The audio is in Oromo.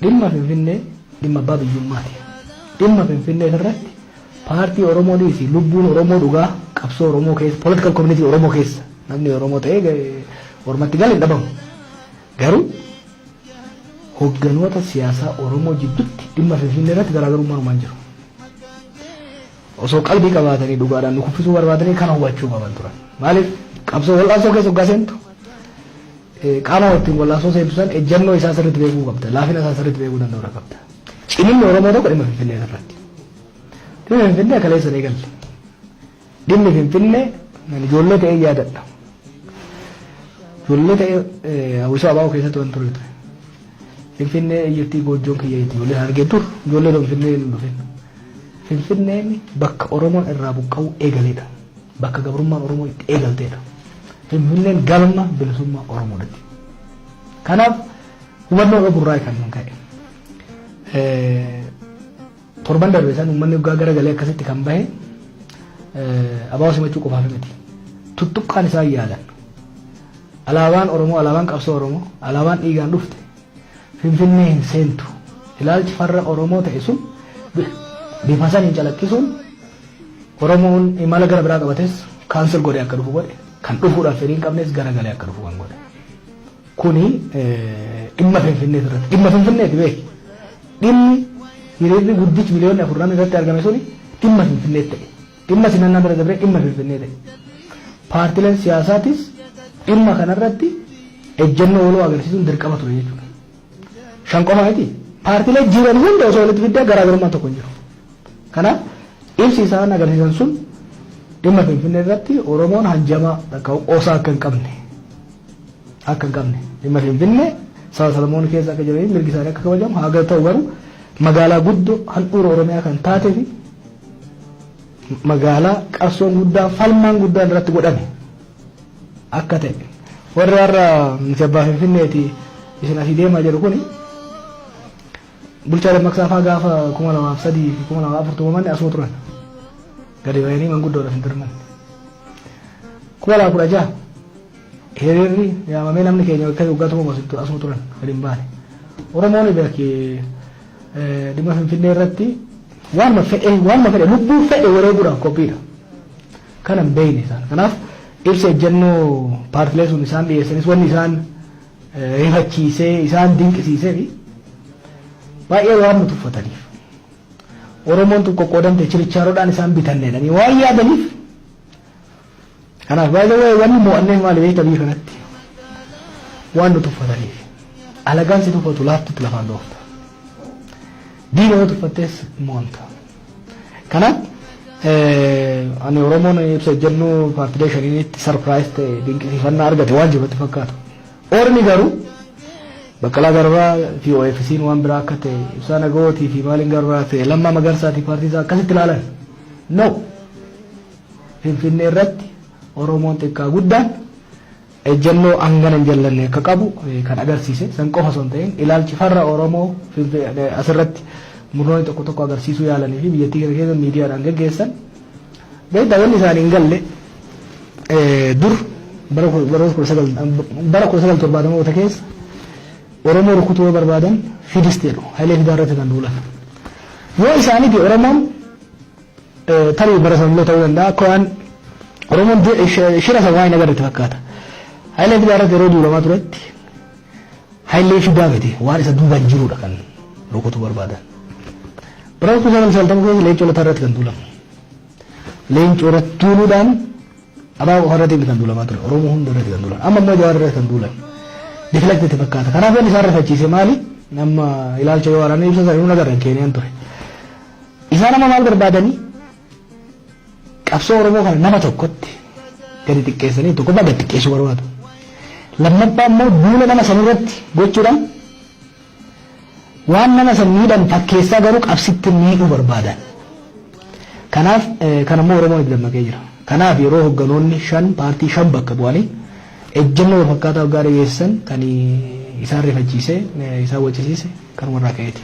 Dhimma Finfinnee dhimma abbaa biyyummaati. Dhimma Finfinnee irratti paartii Oromoo dhiisi, lubbuun Oromoo dhugaa qabsoo Oromoo keessa, political community Oromoo keessa namni Oromoo ta'ee ormatti gale hin dhabamu. Garuu hogganoota siyaasaa Oromoo jidduutti dhimma Finfinnee irratti garaagarummaan uumaan jiru. Osoo qalbii qabaatanii dhugaadhaan nu kuffisuu barbaadanii kana hubachuu qaban turan. Maaliif qabsoo wal'aansoo keessa hoggaa seentu, qaama ittiin wal'aansoo seentu san ejjennoo isaa sirriitti beekuu qabda. Laafina isaa sirriitti beekuu danda'uu qabda. Ciminni Oromoo tokko dhimma Finfinnee irratti. Dhimma Finfinnee kaleessa ni eegalle. Dhimmi Finfinnee ijoollee ta'ee yaadadha. Ijoollee ta'ee hawwisoo ABO keessatti waan ture ture. Finfinnee jirtii goojjoon kiyya jetti ijoollee argee dur, ijoollee Finfinnee hin dhufin. Finfinneen bakka Oromoon irraa buqqa'uu eegaleedha. Bakka gabrummaan Oromoo itti eegalteedha. Finfinneen galma bilisummaa Oromoodhaati. Kanaaf hubannoo dhabuurraa kan nun ka'e. Torban darbe san uummanni waggaa garagalee akkasitti kan bahe ABO simachuu qofaaf miti. Tuttuqqaan isaan yaalan. Alaabaan Oromoo, alaabaan qabsoo Oromoo, alaabaan dhiigaan dhufte Finfinnee hin seentu. Ilaalchi farra Oromoo ta'e sun bifa saniin calaqqisuun Oromoon imala gara biraa qabates cancel godhee akka dhufu godhe, kan dhufuudhaaf fedhii hin qabnes garagalee akka dhufu kan godhe. Kuni dhimma Finfinnee irratti. Dhimma Finfinneeti beeki. Dhimmi hiriirri guddichi miliyoonni 40 irratti argame suni dhimma Finfinnee ta'e. Dhimma simannaa bira dabree dhimma Finfinnee ta'e. Paartileen siyaasaatis dhimma kanarratti ejjennoo waloo agarsiisuun dirqama ture jechuudha. Shan qofa miti. Paartilee jiran hunda osoo walitti fiddee garaagarummaan tokko hin jiru. Kanaaf ibsi isaan agarsiisan sun dhimma Finfinnee irratti Oromoon hanjamaa takka qoosaa akka hin qabne, dhimma Finfinnee saba Salomoon keessa akka jiranii mirgi isaanii akka kabajamu haa ta'u, garuu magaalaa guddoo handhuura Oromiyaa kan taatee fi magaalaa qabsoon guddaan, falmaan guddaan irratti godhame akka ta'e, warri har'a nuti abbaa Finfinneeti, isin asii deemaa jedhu kuni, bulchaa Dammaqsaa fa'aa gaafa 2003 fi 2004 tumaman asuma turan, gadi bahanii manguddoodhaaf hin dirmanne. 2016 hiriirri yaamamee namni keenya akka waggaa tumamu asuma turan, gadi hin baane. Oromoon beeki, dhimma Finfinnee irratti waanuma fedhe, lubbuu fedhe wareeguudhaaf qophiidha. Kana hin beekne isaan. Kanaaf ibsa ejjennoo paartilee sun isaan dhiyeessanis wanni isaan rifachiisee isaan dinqisiisee fi baay'ee waan nu tuffataniif. Oromoon tun qoqqoodamte chirichaaroodhaan isaan bitanneedhanii waan yaadaniif. Kanaaf baay'ee wanni mo'anneef maali beekta? Biyya kanatti waan nu tuffataniif. Alagaan si tuffatu laaftutti lafaan dhoofta. Diina yoo tuffattees mo'amta. Kanaaf ani Oromoon ibsa ejjennoo paartilee shaniinitti surprise ta'e, dinqisiifannaa argate waan jiru natti fakkaatu. Ormi garuu Baqqalaa Garbaa fi OFC'n waan biraa akka ta'e, Ibsaa Nagawootii fi maaliin gara biraa ta'e, Lammaa Magarsaatii paartii isaa akkasitti ilaalan. No. Finfinnee irratti Oromoon xiqqaa guddaan ejjennoo hangana hin jallanne akka qabu kan agarsiise san qofa osoo hin ta'in, ilaalchi farra Oromoo asirratti murnoonni tokko tokko agarsiisuu yaalanii fi biyyattii kana keessa miidiyaadhaan geggeessan beektaa, wanni isaanii hin galle dur bara 1970moota keessa Oromoo rukutuu yoo barbaadan fidis jedhu, Hayilee Fidaa irratti kan duulan. Yoo isaaniiti Oromoon tarii bara sanillee ta'uu danda'a, akka waan Oromoon shira san waan hin agarretti fakkaata. Hayilee Fidaa irratti yeroo duulamaa turetti Hayilee Fidaa miti, waan isa duubaan jirudha kan rukutuu barbaadan. Bara 1990 keessa Leencoo Lataa irratti kan duulamu. Leencoo irratti duuluudhaan ABO qofa irratti kan duulamaa ture. Oromoo hunda irratti kan duulan. Amma immoo Jawaar irratti kan duulan. Deflect itti fakkaata. Kanaaf wanni isaan rifachiise maali? Nama ilaalcha yoo waraanni ibsa sana agarran Keeniyaan ture. Isaan amma maal barbaadanii? Qabsoo Oromoo kana nama tokkotti gadi xiqqeessanii, tokkoffaa gadi xiqqeessuu barbaadu. Lammaffaa immoo duula nama sanirratti gochuudhaan waan nama san miidhan fakkeessaa garuu qabsitti miidhuu barbaadan. Kanaaf kan ammoo Oromoon itti dammaqee jira. Kanaaf yeroo hogganoonni shan paartii shan bakka bu'anii ejjennoo wal fakkaataa waggaa dhiyeessan kan isaan rifachiisee isaan waccisiise kanumarraa ka'eeti.